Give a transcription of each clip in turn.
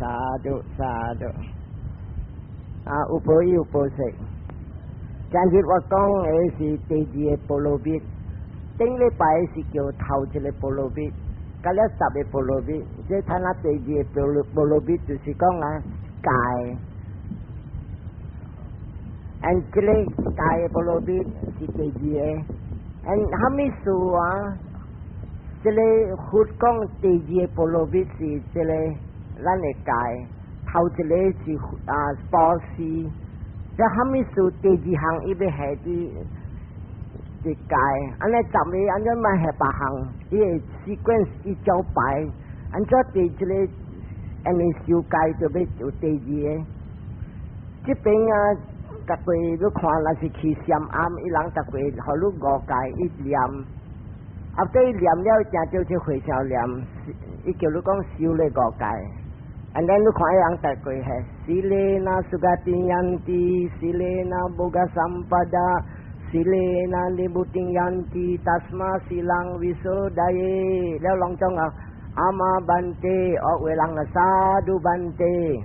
Sadhu sadhu。啊，有報有報識。今日我講的是第二个波羅蜜，頂禮拜是叫頭一个波羅蜜，佮了十个波羅蜜。這睇下第二个波羅蜜就是講啊戒。And 這個戒波羅蜜是第二个。And 蝦米事啊？這个佛講第二个波羅蜜是這个咱的戒，頭一个是啊布施。這蝦米事第二項伊欲下佇戒，按呢十个按怎嘛下別項，伊會 sequence 伊照排，按怎第一个按呢修戒就欲有第二个。這邊啊，逐個你看，若是去禪庵，伊人逐個予你五戒伊念，啊，對念了，正就去和尚念，伊叫你講修咧五戒。And then 你看伊人逐個係 silena sugatiṃ yanti, silena bhogasampada, silena nibbutiṃ yanti, tasmā sīlaṃ visodhaye。了攏總啊，āma bhante，學話人啊，sadhu bhante。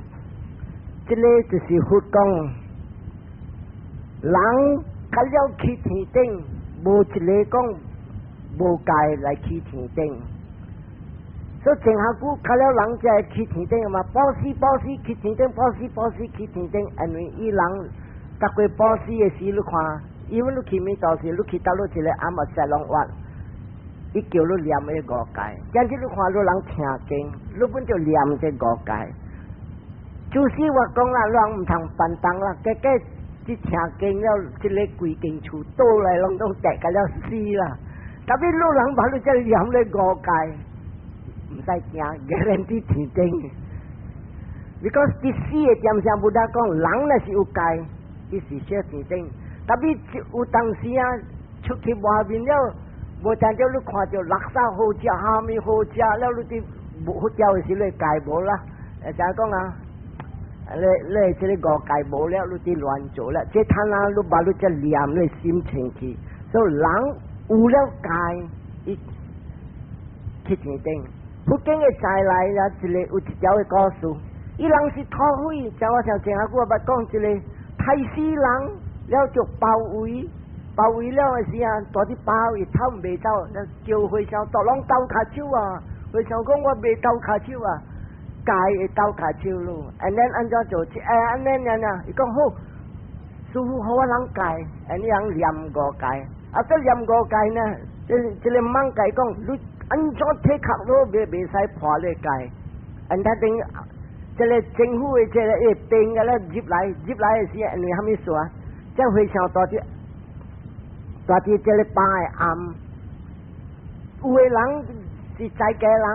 這个就是佛講，人較了去天頂，無一个講無戒來去天頂。所以前下久較了人才會去天頂嘛，布施布施去天頂，布施布施去天頂，因為伊人逐過布施的時，你看，因為你去彌陀寺，你去倒落一个暗嘛塞攏活，伊叫你念彼五戒，今日你看你人聽經，你本就念這五戒。就是我講啦，人毋通笨重啦，結果這聽經了，這个規間厝倒來攏總跌甲了死啦。特別你人把你這念咧五戒，毋使驚，guarantee 天頂。Because 佇死的點上，Buddha 講，人若是有戒，伊是小天頂。特別有當時啊，出去外面了，無當著你看著垃圾好食，蝦米好食，了你佇無佛教的時，你戒無啦。會怎講啊？你這个五戒無了，你佇亂做了。這攤啊，你把你這念你心清氣，所以人有了戒，伊去天頂。佛經的再來啊，一个有一條的故事，伊人是土匪，像我像前下久我捌講一个刣死人了就包圍，包圍了的時啊，蹛佇包圍逃袂走，叫和尚都攏鬥跤手啊，和尚講我袂鬥跤手啊，戒會鬥跤手咯，and then 按怎做？哎，按呢爾爾，伊講好，師父予我人戒，and 人念五戒，啊，這念五戒呢，這个艋戒講你。按怎體殼都袂使破咧戒，and 他等這个政府的這个兵個咧入來入來的時，因為蝦米事啊？這和尚蹛佇蹛佇這个房的暗，有的人是在家人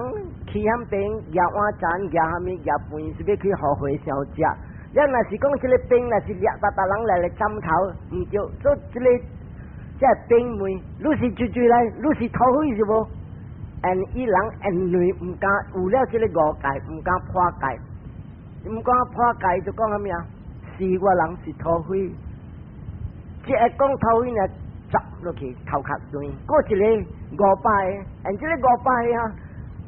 去遐邊舉碗盞舉蝦米舉飯，是欲去予和尚食。你若是講這个兵，若是掠逐逐人來來斬頭，毋對，所以這个這兵問，你是追追來，你是土匪是無？And 伊人因為毋敢有了這个五戒，毋敢破戒，毋敢破戒就講蝦米啊？是我人是土匪，這會講土匪呢，執落去頭殼斷。過一个五百个，and 這个五百个啊，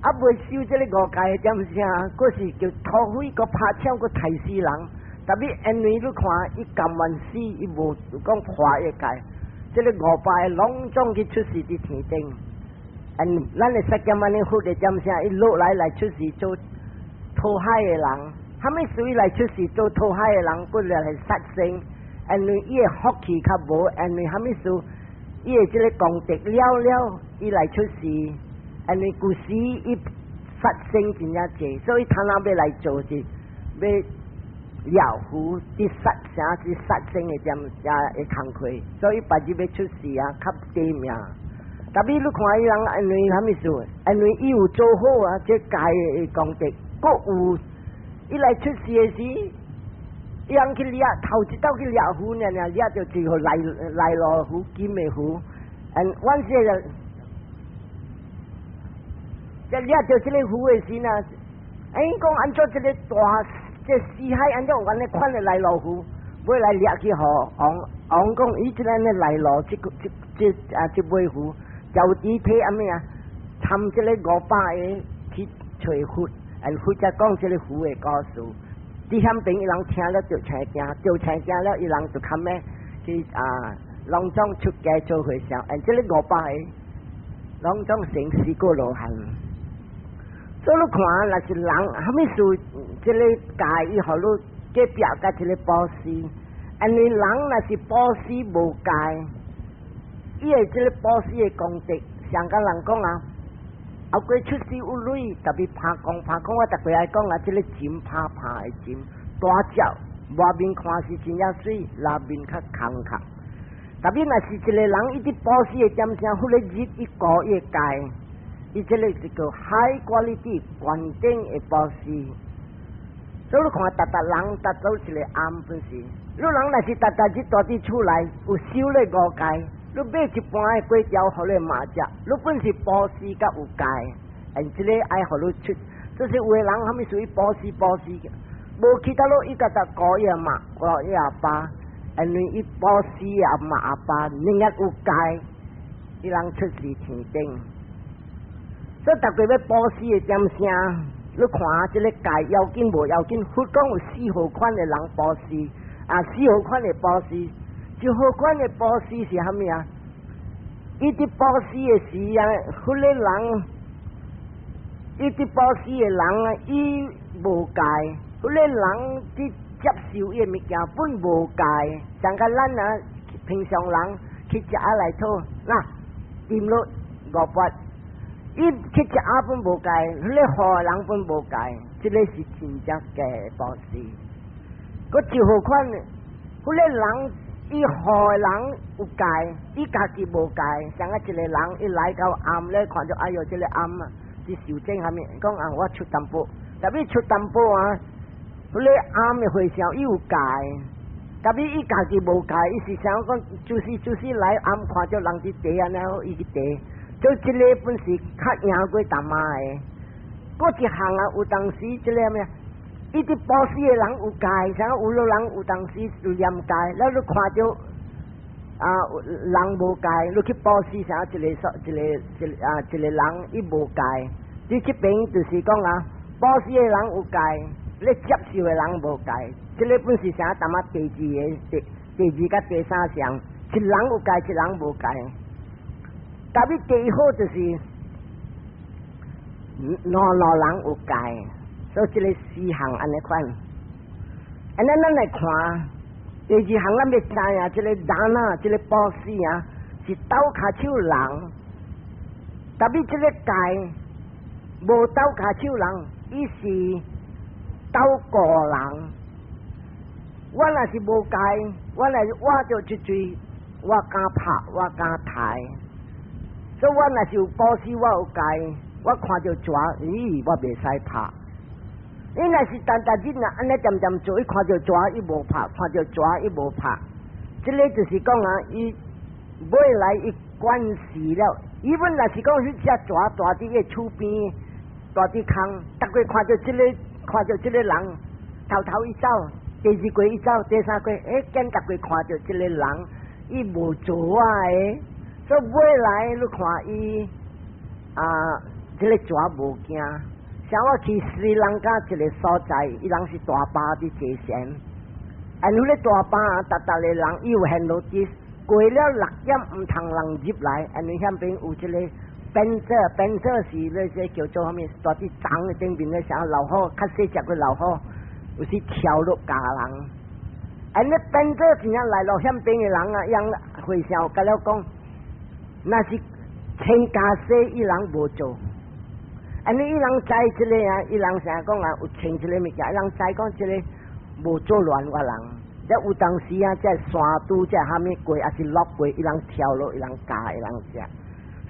啊未修這个五戒點啥？閣是叫土匪，閣拍槍，閣刣死人。特別因為你看，伊甘願死，伊無講破伊戒，這个五百个攏總去出世佇天頂。And 咱的釋迦牟尼佛的點啥？伊落來來出世做討海的人，蝦米事伊來出世做討海的人，過來是殺生，因為伊的福氣較無，因為蝦米事？伊的這个功德了了，伊來出世，因為舊時伊殺生真正濟，所以他若欲來做是欲了符佇殺啥是殺生的點啥的工課，所以別日欲出世啊，較短命。特別你看伊人因為蝦米事？因為伊有做好啊，這戒的功德，閣有伊來出世的時，伊人去掠頭一道去掠魚，爾爾掠著一個來羅魚、金的魚，and 阮這個這掠著這个魚的時呢，哎，講按怎這个大這四海按怎有按呢款的來羅魚，欲來掠去予王王講伊這个呢來羅這個這這啊這尾魚。就佇體按咩啊？參這个五百个去揣佛， And 佛才講這个佛的故事。佇遐邊伊人聽了就青驚，就青驚了，伊人就較咩去啊，攏總出家做和尚。And 這个500個，攏總成四個羅漢。所以你看，若是人，啥物事，這个戒伊予你隔壁佮這个布施，因為人若是布施無戒，伊的這个布施的功德，上個人講啊，後過出世有鐳，特別拍光拍光，我逐擺愛講啊，這个金拍拍的金，大隻，外面看是真正媠，內面較空殼。特別若是一個人，伊佇布施的點聲，彼個日伊過伊的戒，伊這個是叫 high quality 懸頂的布施。所以你看，逐逐人達到一个庵本是，你人若是逐逐日蹛佇厝內有修咧五戒，你買一盤的粿條予你媽食，你本是布施佮有戒，and 這个愛予你出，這是有的人啥物屬於布施布施，無去佗落伊家己顧伊阿媽，顧伊阿爸，因為伊布施阿媽阿爸，寧願有戒，伊人出世天頂。所以逐個欲布施的點聲，你看這个戒要緊無要緊？佛講有四號款的人布施，啊，四號款的布施，一號款的布施是啥物啊？伊佇布施的時啊，彼个人，伊佇布施的人啊，伊無戒，彼个人佇接受伊的物件本無戒，像佮咱啊平常人去食仔來討，嗱，掂落500。伊去食仔本無戒，彼个予人本無戒，這个是真正假的布施。閣一號款，彼个人伊予人有戒，伊家己無戒。像啊一個人伊來到庵咧，看著哎喲，這个庵啊，是受整啥物？講啊，我出淡薄，特別出淡薄啊，彼个庵的和尚伊有戒，特別伊家己無戒，伊是想講，就是來庵看著人佇茶按呢，伊去茶。就這个本是較贏過淡仔的。閣一項啊，有當時這个咩？伊佇布施的人有戒，像有老人有當時有念戒，了你看著啊人無戒，你去布施啥一個說一個一個啊一個人伊無戒，佇這邊就是講啊，布施的人有戒，你接受的人無戒，這个本是啥？淡仔第二个第第二佮第三項，一人有戒，一人無戒。特別第一好就是兩兩人有戒，所以這个四項按呢款。按呢咱來看，第二項咱欲知影，這个 dana，這个布施啊，是鬥跤手人。特別這个戒無鬥跤手人，伊是鬥顧人。我若是無戒，我若是挖著一喙，我敢拍，我敢刣。所以我若是有布施，我有戒，我看著蛇，咦，我袂使拍。你若是單單日若按呢恬恬做，伊看著蛇伊無拍，看著蛇伊無拍。這个就是講啊，伊尾來伊慣勢了。伊本若是講彼隻蛇蹛佇伊厝邊，蹛佇空，逐個看著這个，看著這个人，頭頭伊走，第二過伊走，第三過，欸，見逐個看著這个人，伊無做啊的，所以尾來你看伊啊，這个蛇無驚。像我去斯里蘭卡一个所在，伊人是大巴佇坐船，and 彼个大巴逐逐个人伊有現路機，過了6點毋通人入來，and 遐邊有這个 panther，panther 是那些叫做啥物？蹛佇叢的頂面咧，像老虎，較細隻个老虎，有時跳落咬人。And 咧 panther 真正來落遐邊的人啊，樣和尚共了講，若是穿袈裟伊人無做。按呢伊人知這个啊，伊人成日講啊，有穿這个物件，伊人知講這个無做亂我人。這有當時啊，這山拄這蝦米過，抑是落過，伊人跳落，伊人咬，伊人食。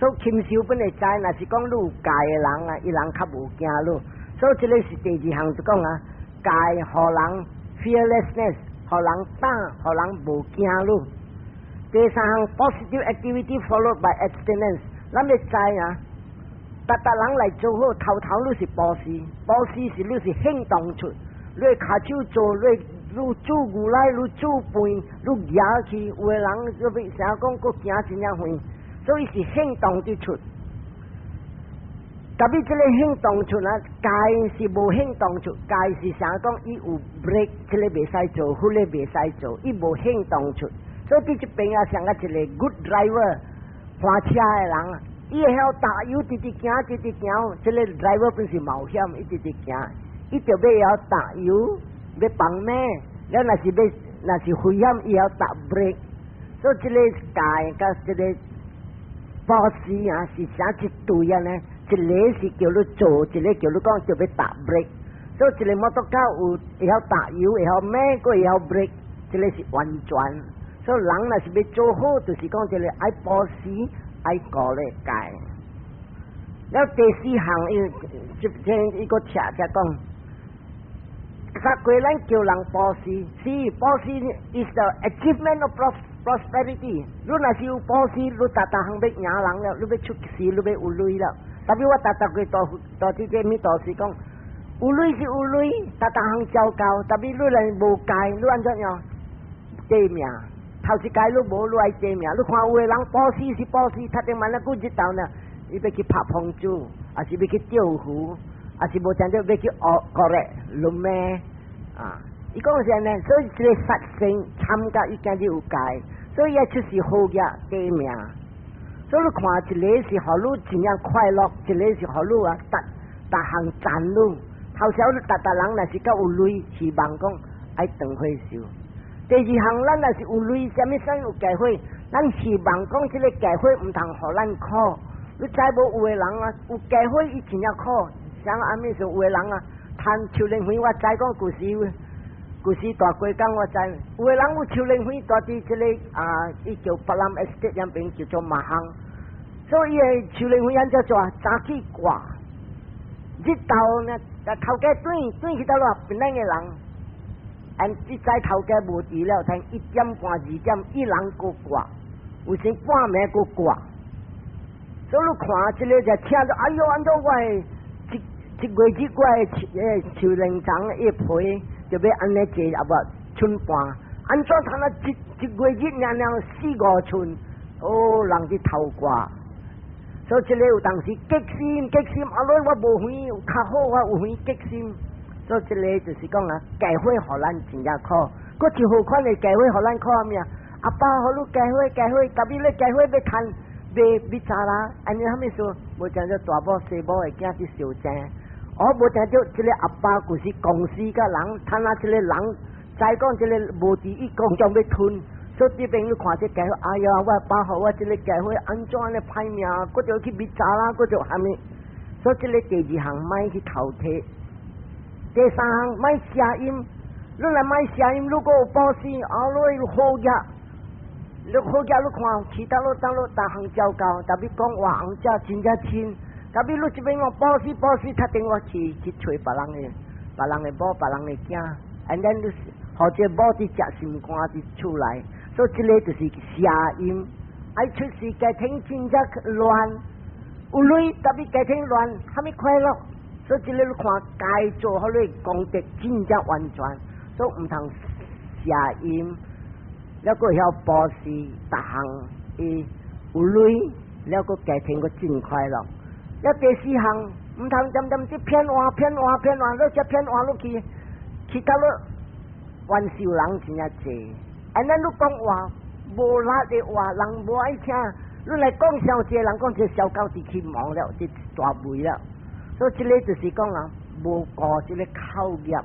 所以禽獸本會知，若是講你有戒的人啊，伊人較無驚你。所以這个是第二項就講啊，戒予人 fearlessness，予人膽，予人無驚你。第三項 positive activity followed by abstinence，咱欲知啊。逐逐人來做好，頭頭你是布施，布施是你是行動出，你跤手做，你煮牛奶，你煮飯，你舉去，有的人就欲成日講閣行真正遠，所以是行動得出。特別這個行動出來，戒是無行動出，戒是啥講？伊有 brake，這個袂使做，彼個袂使做，伊無行動出。所以佇這邊啊，像個一個 good driver，駕車的人，伊會曉踏油，直直行，直直行。這個 driver 本是冒險，伊直直行，伊就欲曉踏油，欲放慢。了若是欲，若是危險，伊曉踏 brake。所以這個戒佮這個布施啊，是啥一對啊呢？一個是叫你做，一個叫你講就欲踏 brake。所以一個摩托車有會曉踏油，會曉慢，閣會曉 brake，這個是完全。所以人若是欲做好，就是講這個愛布施，愛過咧戒。了第四項，伊這這伊閣拆拆講，較過咱叫人布施，是布施 is the achievement of prosperity。你若是有布施，你逐逐項欲贏人了，你欲出世，你欲有鐳了。特別我逐逐個大大這個物導師講，有鐳是有鐳，逐逐項糟糕。特別你若無戒，你按怎樣？短命，頭一屆你無，你愛短命。你看有的人布施是布施，讀頂萬仔久日頭呢，伊欲去拍風煮，抑是欲去釣魚，抑是無誠著欲去學過咧輪咩啊？伊講是按呢，所以這個殺生參加伊今日有戒，所以伊出世好額短命。所以你看，一個是予你真正快樂，一個是予你啊，逐逐項讚你。頭先你逐逐人若是較有鐳，希望講愛長歲壽。第二項，咱若是有鐳，啥物算有戒火？咱希望講這個戒火毋通予咱苦。你知無有的人啊，有戒火伊真正苦。像按呢說有的人啊，趁樹林園，我知講舊時，舊時大過工我知，有的人有樹林園蹛佇這個啊，伊叫巴林 estate 那邊叫做馬行，所以伊的樹林園按怎做？早起掛，日頭呢，頭家轉轉去佗落檳榔的人，按這早頭家無佇了，等1點半2點，伊人閣掛，有時半暝閣掛。所以你看這個就聽著，哎喲，按怎我的一一月日我的樹林層一皮就欲按呢坐啊無寸半，按怎通啊一一月日爾爾四五寸，哦，人佇頭掛。所以這個有當時激心激心，啊，來我無園有較好，我有園激心。所以這個就是講啊，戒火予咱真正苦，閣一好款的戒火予咱苦啥物啊？阿爸予你戒火戒火，特別你戒火欲趁賣米渣啦，按呢啥物事？無誠著大某細某的囝去相爭，哦，無誠著這個阿爸就是公司佮人，趁啊這個人，知講這個無佇伊公將欲吞，所以這邊你看這戒火，哎呀，我阿爸予我這個戒火按怎按呢歹命，閣著去米渣啦，閣著啥物？所以這個第二項莫去偷提。第三項莫邪淫，你若莫邪淫，如果有布施，後來有好額，你好額你看，其他你當你逐項糟糕，特別講話紅者真正親，特別你這邊我布施布施，讀頂我去去揣別人的，別人的某，別人的囝，and then 你予這某佇食心肝佇厝內，所以這個就是邪淫，愛出世家庭真正亂，有鐳特別家庭亂，啥物快樂？所以這個你看，該做予你功德真正完全，所以毋通邪淫，了閣曉布施，逐項伊有鐳，了閣家庭閣真快樂。了第四項，毋通恬恬佇騙話騙話騙話，你只騙話落去，其他你冤仇人真正濟。按呢你講話無力的話，人無愛聽。你來講傷濟，人講這小狗佇去忙了，佇大尾了。所以這個就是講啊，無顧這個口業。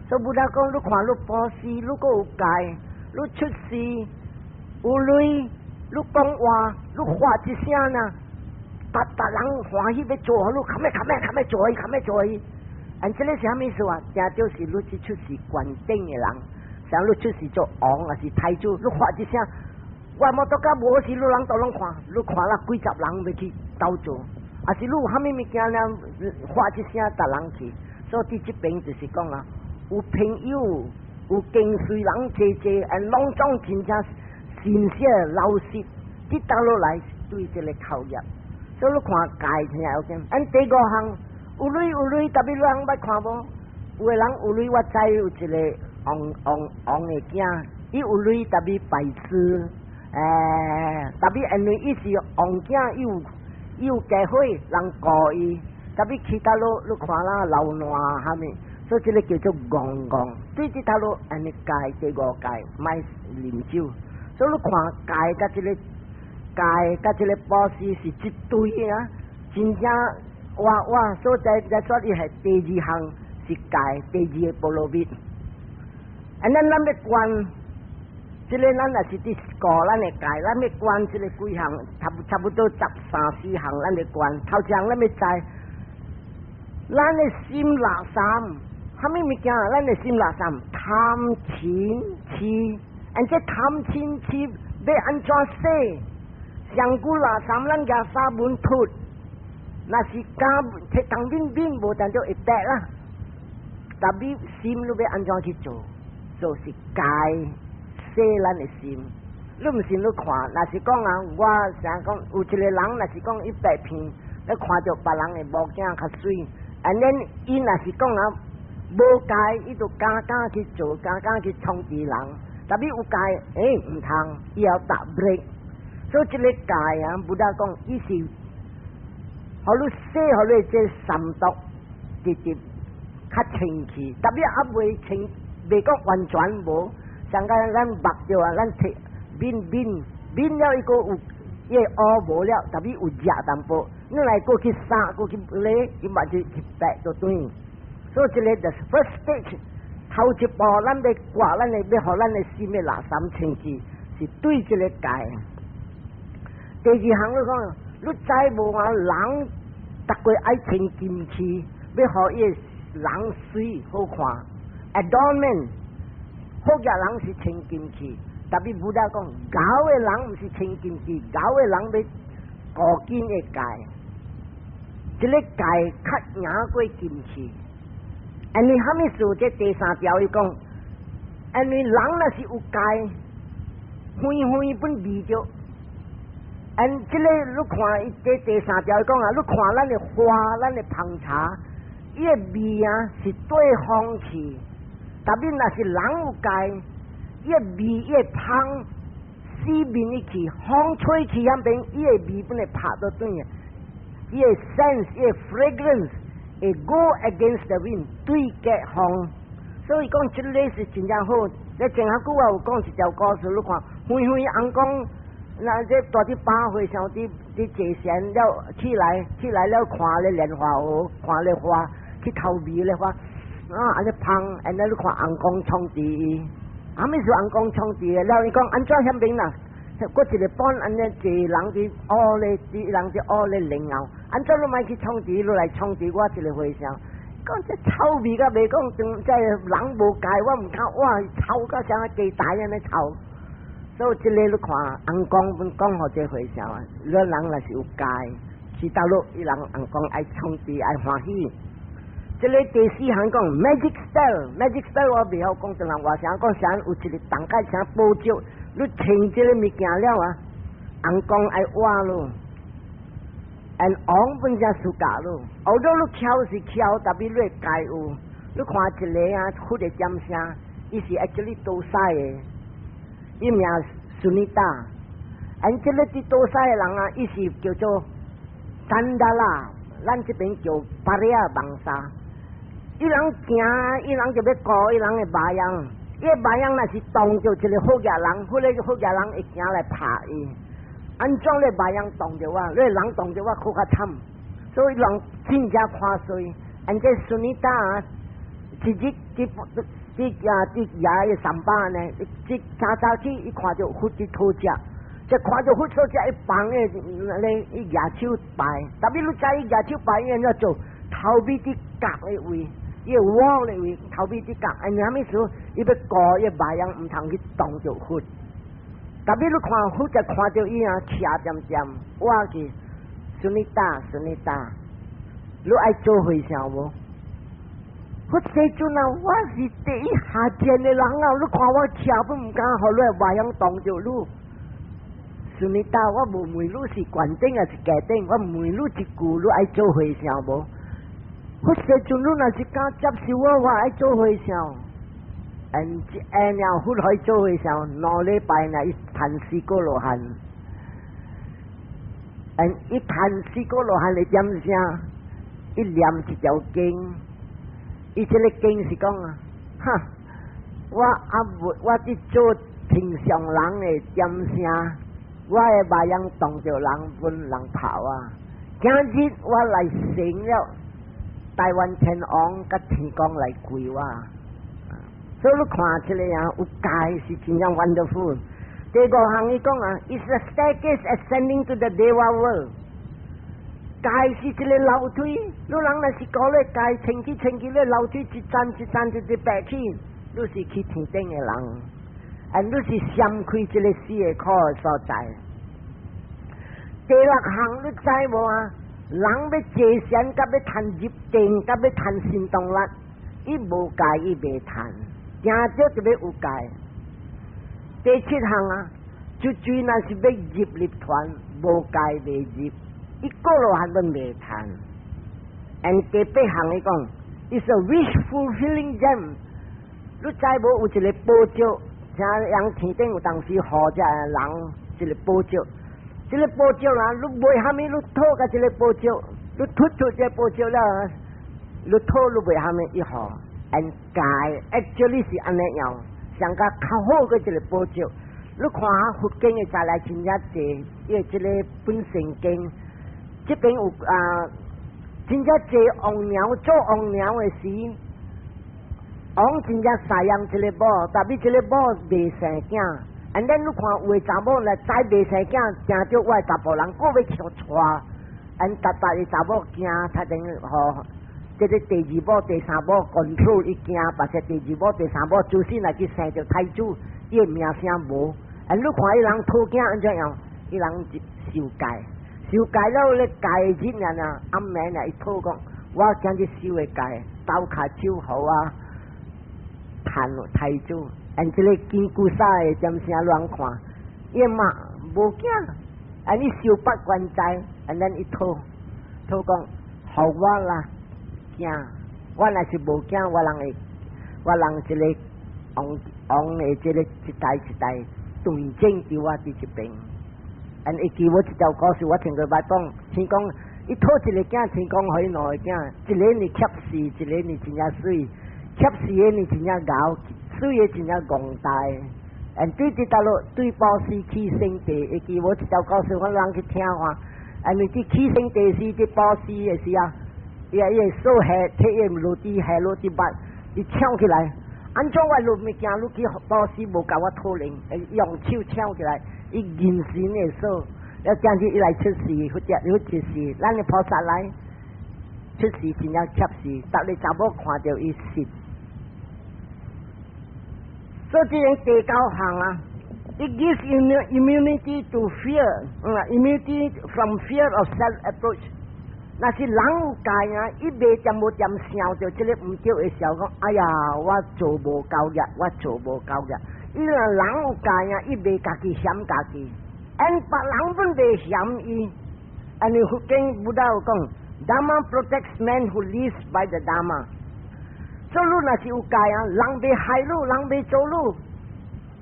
所以佛陀講，你看你布施，你閣有戒，你出世有鐳，你講話，你發一聲呢，逐逐人歡喜欲做，你較欲較欲較欲做伊，較欲做伊。按這個是啥物意思啊？正就是你這出世懸頂的人，像你出世做王抑是太子，你發一聲，我摩托車無時，你人都攏看，你看了幾十人欲去鬥做，抑是你有啥物物件呢？發一聲，逐人去。所以佇這邊就是講啊，有朋友，有跟隨人濟濟，按攏總真正信息老實，佇倒落來對這個口業。所以你看戒聽要緊。按第五項有鐳有鐳，特別人捌看無？有的人有鐳，我知有一個王王王的囝，伊有鐳特別拜師，欸，特別因為伊是王囝，伊有伊有機會人顧伊，特別其他路你看啦，流爛蝦米，所以這個叫做戇戇。對這頭路按呢戒第五戒，莫啉酒。所以你看戒佮這個戒佮這個布施是一對啊，真正哇哇，所在在說伊係第二項是戒，第二個波羅蜜。按呢咱欲觀，這個咱若是佇顧咱的戒，咱欲觀這個幾項，差不多十三四項，咱欲觀。頭一項咱欲知，咱的心垃圾，蝦米物件？咱的心垃圾，貪嗔痴，按這貪嗔痴欲按怎洗？上古垃圾咱舉沙文吐，若是敢提當面面無當就會白啦。特別心你欲按怎去做？就是戒洗咱的心。你毋信你看，若是講啊，我成日講有一個人，若是講伊白片，你看著別人的某囝較媠，按呢伊若是講啊，無戒，伊就敢敢去做，敢敢去創治人。特別有戒，欸，毋通，伊要踏 brake。所以這个戒啊，Buddha 講，伊是，予你洗，予你這三毒，直直較清氣。特別猶未清，未講完全無。上個咱目著啊，咱提面面面了，伊閣有伊個烏無了，特別有熱淡薄，你來閣去掃，閣去咧，伊嘛就一白就轉。所以這个就是 first stage，頭一步，咱欲割咱的，欲予咱的心的垃圾清氣，是對這个戒。第二項你講，你知無啊？人逐個愛穿金器，欲予伊個人媠好看，adornment。好額人是穿金器，特別 Buddha 講，𠢕的人毋是穿金器，𠢕的人欲顧緊的戒，這个戒較贏過金器。因為蝦米事？這第三條伊講，因為人若是有戒，遠遠本味著。按這個你看，伊這第三條伊講啊，你看咱的花，咱的芳茶，伊的味啊是對風去。特別若是人有戒，伊的味伊會芳，四面伊去，風吹去遐邊，伊的味本會拍倒轉啊。伊的 sense，伊的 fragrance 會 go against the wind，對逆風。所以講這个是真正好。你前下久我有講一條故事，你看，遠遠尪公，那這蹛佇百會上佇佇坐禪了起來，起來了看咧蓮花河，看咧花，去頭味咧花。啊！按呢芳，按呢你看尪公創治伊，啥物是尪公創治的？了伊講按怎遐邊啦？閣一个班按呢坐人佇學咧，佇人佇學咧蓮藕，按怎你莫去創治，你來創治我一个和尚？講這臭味甲袂講，當這人無戒，我毋敢哇，臭甲像雞蛋按呢臭。所以這个你看，尪公本講予這和尚啊，你人若是有戒，去倒落伊人尪公愛創治愛歡喜。這个第四項講 magic spell，magic spell 我袂曉講，一人話聲講啥有一個重解啥寶石，你穿這个物件了啊，尪公愛活咯，按王本正暑假咯，後頭你巧是巧，特別你會解有，你看一个啊，佛的點聲，伊是 actually 多西的，伊名 Sunita，按這个佇多西的人啊，伊是叫做 Chandala，咱這邊叫巴利亞網沙。伊人行，伊人就欲顧伊人的馬樣，伊的馬樣若是當著一個好額人，彼个好額人會行來拍伊。按怎咧馬樣當著我？你人當著我，閣較慘。所以人真正看衰。按這 Sunita 啊，一日佇佇啊佇爺的上班呢，一早早起伊看著佛佇討食，這看著佛討食，伊放的咧伊舉手拜，特別你知伊舉手拜，伊按怎做？頭尾佇角的位。伊個碗的位頭尾佇角，按啥物事？伊欲顧伊馬樣毋通去當著佛。特別你看佛就看著伊啊，徛恬恬，我去，Sunita，Sunita，你愛做和尚無？佛世尊啊，我是第一下賤的人啊！你看我徛都毋敢，予你馬樣當著你。Sunita，我無問你是懸頂抑是低頂，我問你一句，你愛做和尚無？佛世尊，你若是敢接受我，我愛做和尚。嗯，一下了佛可以做和尚，2禮拜呢，伊談四果羅漢。嗯，伊談四果羅漢的點聲？伊念一條經，伊這個經是講啊，哈，我猶未，我佇做天上人的點聲，我的目睭當著人分人跑啊！今日我來成了台灣天王佮天公來跪我，所以你看這個啊，有戒是真正 wonderful。第五項伊講啊，is a staircase ascending to the Deva world。戒是一個樓梯，你人若是講咧戒，清氣清氣咧樓梯一層一層一直爬去，你是去天頂的人，and 你是閃開這個死的苦的所在。第六項你知無啊？人欲坐禪，佮欲趁入定，佮欲趁神通力，伊無戒伊袂趁，定著就欲有戒。第七項啊，就最若是欲入涅槃，無戒袂入，伊過羅漢都袂趁。And 第八項伊講，is a wish fulfilling gem。你知無有一個寶石，像人天頂有當時予這人一個寶石，這個寶石啦，你袂蝦米，你討共這個寶石，你突出這個寶石了，你討你袂蝦米伊予。And 戒 actually 是按呢樣，上較較好個一個寶石。你看下佛經的材料真正濟，因為這個本聖經，這邊有啊，真正濟王娘做王娘的時，王真正飼養這個某，但是這個某袂生囝。And then 你看有的查某來再袂生囝，驚著我的查埔人閣欲娶，and 逐逐的查某驚，他等予這個第二某、第三某 control 伊驚，或者第二某、第三某祖先來去生著太子，伊的名聲無。And 你看伊人討囝按怎樣？伊人受戒，受戒了咧戒日啊，暗暝啊，伊討講，我今日受的戒，斗跤手予我趁太子。And 這個金龜婿的點聲亂看，伊嘛無驚，and 伊受八關齋，and 咱伊討討講，予我啦囝，我若是無驚，我人會，我人這個王王的這個一代一代斷正佇我佇這邊。And 會記我這條故事，我聽過捌講，聽講伊討一個囝，天公予伊兩個囝，一個呢怯死，一個呢真正媠，怯死的呢真正𠢕，媠的真正戇大。And 對佇大陸對布施起聖地，會記我這條故事，我人去聽看。因為佇起聖地時，佇布施的時啊，伊啊伊會掃下，摕伊落佇下落佇捌，伊搶起來。按怎我落物件，你去布施無共我討論，用手搶起來，伊認真的掃。了今日伊來出世，或者或者是咱的菩薩來出世，真正怯死，逐个查某看著伊死。所以這個第九項啊，it gives immunity to fear，immunity from fear of self-approach。若是人有戒啊，伊袂恬無恬想著這個毋對的時候，講哎呀，我做無夠業，我做無夠業。伊若人有戒啊，伊袂家己嫌家己，and 別人本袂嫌伊。And 佛經 Buddha 有講，Dharma protects man who lives by the Dharma。所以你若是有戒啊，人袂害你，人袂做你。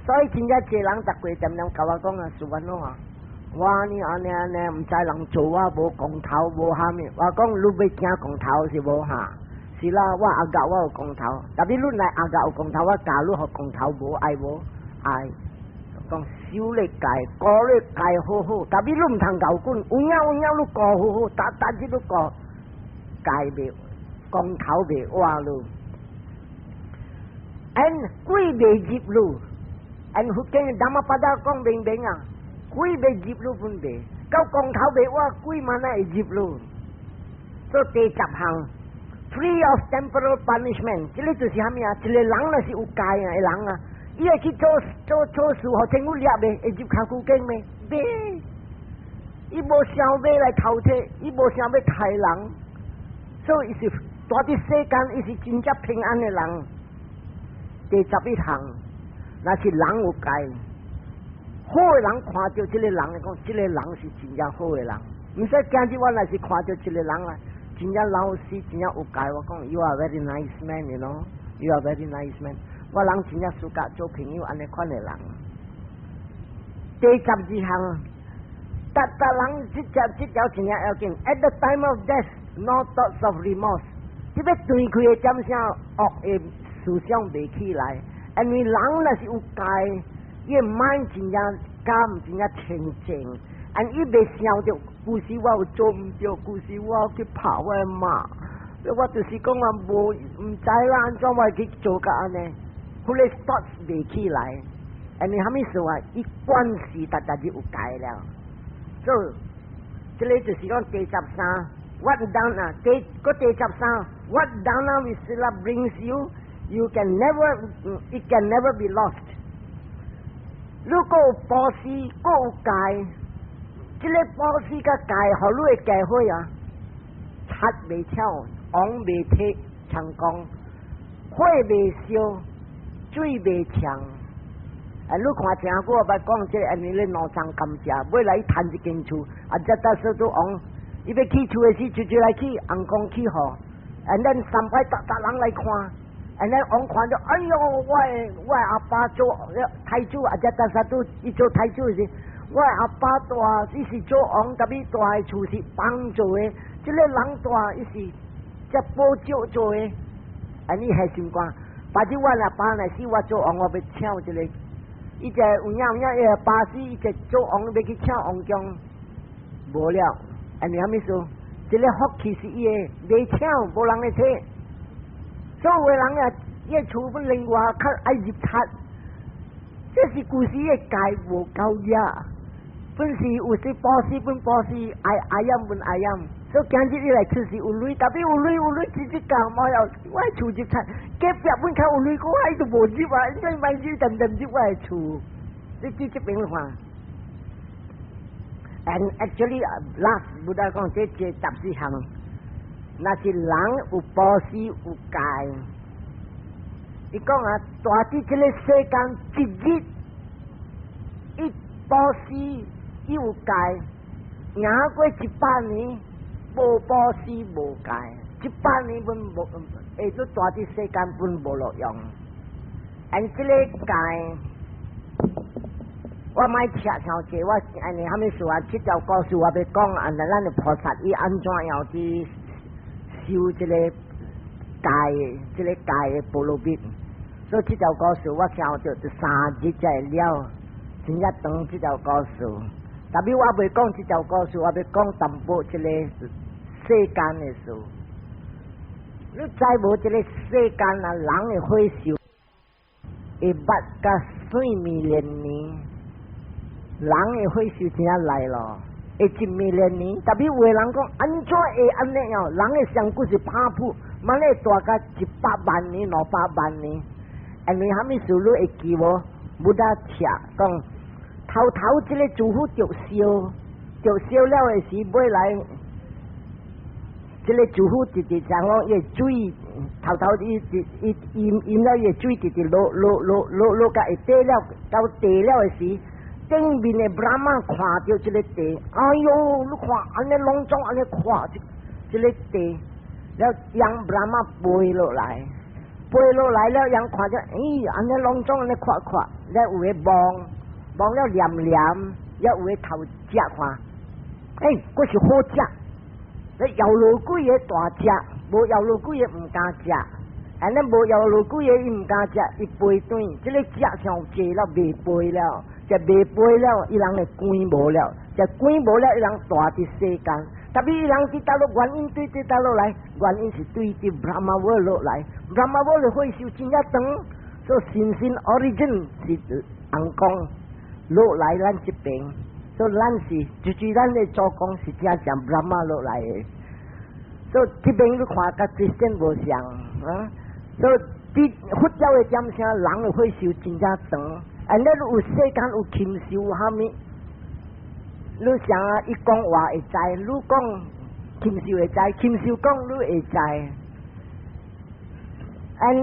所以真正濟人逐過恬恬共我講啊，是安怎啊？我呢按呢按呢，毋知人做我無光頭無蝦米。我講你欲驚光頭是無哈？是啦，我阿牛我有光頭，但是你來阿牛有光頭，我教你予光頭無愛無愛。講修咧戒，顧咧戒好好，但是你毋通𠢕滾，有影有影你顧好好，逐逐日你顧戒袂光頭袂活你。And 鬼袂入你，and 佛經 Dhammapada 講明明啊，鬼袂入你本袂，到光頭袂活，鬼嘛哪會入你？所以第十項，free of temporal punishment，這個就是蝦米啊？一個人若是有戒啊的人啊，伊會去做做錯事，予政府掠袂？會入監獄間袂？袂。伊無想欲來偷竊，伊無想欲刣人，所以伊是蹛佇世間，伊是真正平安的人。第十一項，若是人有戒，好的人看著這個人，講這個人是真正好的人。毋使今日我若是看著這個人啊，真正老實，真正有戒，我講 You are very nice man，you know，You are very nice man。我人真正 suka 做朋友按呢款的人。第十二項，逐逐人這條這條真正要緊。At the time of death。，no thoughts of remorse。這欲斷開的點聲惡的思想袂起來，因為人若是有戒，伊的 mind 真正甘，真正清淨，and 伊袂想著，舊時我有做毋著，舊時我去拍我的媽，我就是講啊無毋知啦，按怎我會去做甲按呢？彼个 thoughts 袂起來，因為啥物事啊？伊慣勢逐逐日有戒了，所以這个就是講第十三。What dana？第個第十三，What dana with sila brings you, you can never, it can never be lost。如果有布施，閣有戒，這个布施佮戒，予你的家伙啊，賊袂搶，王袂提，像講火袂燒，水袂嗆。啊！你看聽過我捌講這个，因為咧農場甘蔗，尾來伊趁一間厝，啊，這到時都王。伊欲起厝的時，就就來起，尪公起予，and then 三擺逐逐人來看，and then 王看著，哎喲，我的阿爸做太子，啊，這當時都伊做太子時，我的阿爸蹛，伊是做王，特別蹛的厝是幫做的，這个人蹛伊是這寶石做的，按呢彼心肝，把這我阿爸若死，我做王，我欲請一个，伊這有影有影，伊阿爸死，伊這做王欲去請王公，無了。按呢啥物事？這个福氣是伊的，袂請無人會提。所有的人啊，伊的厝本另外較愛入賊，這是舊時的戒無夠額。本是有時布施本布施，愛愛飲本愛飲。所以今日你來出是有鐳，特別有鐳有鐳，直直講冇有，我的厝入賊，隔壁本較有鐳，我伊都無入啊，應該買入點點入我的厝。你佇這邊看。And actually, last Buddha 講這這十四項，若是人有布施有戒，伊講啊，蹛佇這个世間一日，伊布施伊有戒，贏過一百年無布施無戒，一百年本無，會做蹛佇世間本無路用。And 這个戒。我莫扯傷濟，我按呢啥物事啊？這條故事我欲講，按呢咱的菩薩伊按怎樣去修這个戒，這个戒的波羅蜜。所以這條故事我聽著就三日才會了，真正長這條故事。特別我袂講這條故事，我欲講淡薄這个世間的事。你知無？這个世間啊，人的歲壽會捌甲歲萬年。人的歲壽真正來咯，會一萬年。特別有的人講，按怎會按呢樣？人的上骨是拍噗，嘛咧蹛甲一百萬年、兩百萬年。因為啥物事你會記無？Buddha 聽講，頭頭這个諸佛著燒，著燒了的時，尾來這个諸佛直直講講，伊水頭頭伊伊伊淹了，伊水直直落落落落落，甲會底了，到地了的時。頂面的 Brahma 看著這个地，哎喲，你看按呢攏總按呢看這這个地，了讓 Brahma 飛落來，飛落來了，人看著，咦，按呢攏總按呢看看，了有的望，望了念念，了有的頭食看，欸，閣是好食，你搖落幾个大隻，無搖落幾个毋敢食，按呢無搖落幾个伊毋敢食，伊飛轉，這个食傷濟了，袂飛了。食袂飛了，伊人的根無了，食根無了，伊人蹛佇世間。特別伊人佇佗落原因對佇佗落來，原因是對佇 Brahma world 落來，Brahma world 的歲壽真正長，所以神仙 origin 是尪公落來咱這邊，所以咱是就是咱的祖公是正正 Brahma 落來的。所以這邊你看佮 Christian 無相啊，所以佇佛教的點聲，人的歲壽真正長。啊！你有世間有禽獸蝦米？你想啊，伊講話會知，你講禽獸會知，禽獸講你會知。And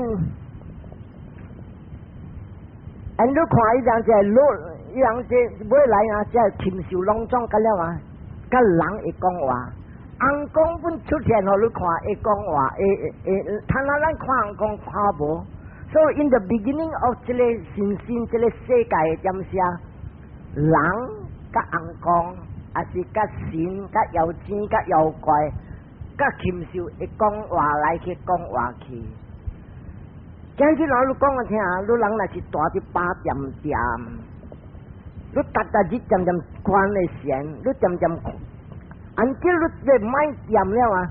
and 你看伊人這落，伊人這尾來啊，這禽獸攏總甲了啊，佮人會講話。尪公本出現予你看會講話，會會，睇下咱看尪公看無？所以 in the beginning of 這个神仙這个世界的點寫，人佮尪公，抑是佮神、佮妖精、佮妖怪，佮禽獸會講話來去講話去。今日人你講我聽，你人若是蹛佇飽恬恬，你逐逐日漸漸關的弦，你漸漸，until 你這mind恬了啊，